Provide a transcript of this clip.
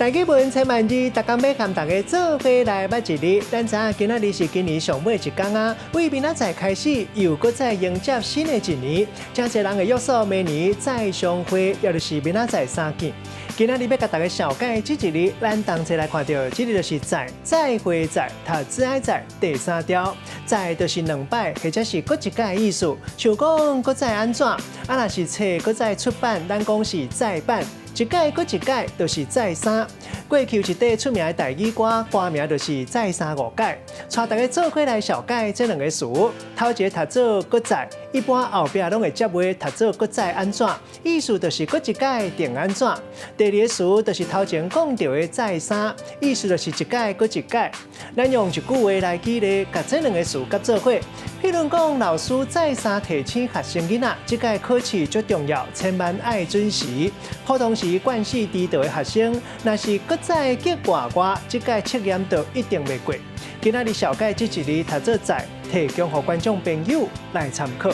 台語文千萬字，逐工欲佮大家做伙來捌一字。咱知影今仔日是今年上尾一工啊，為明仔載開始又閣再迎接新的一年。誠濟人會約束明年再相會，也就是明仔載相見。今仔日欲共大家紹介這一字，咱同齊來看著，這个就是再，再會再，讀子愛再，第三調，再就是兩擺，或者是閣一擺的意思。像講閣再按怎，啊若是冊閣再出版，咱講是再版。一擺閣一擺，就是再三。過去有一塊出名的台語歌，歌名就是《再三五改》。帶大家做伙來紹介這兩个詞。頭一个讀做閣再，一般後壁攏會接話讀做閣再按怎，意思就是閣一擺定按怎。第二个詞就是頭前講著的再三，意思就是一擺閣一擺。咱用一句話來舉例，共這兩个詞佮做伙。譬如講，老師再三提醒學生囡仔，這屆考試足重要，千萬愛準時。普通時慣勢遲到的學生，若是閣再激外外，這屆測驗就一定袂過。今仔日紹介這一字讀做再，提供予觀眾朋友來參考。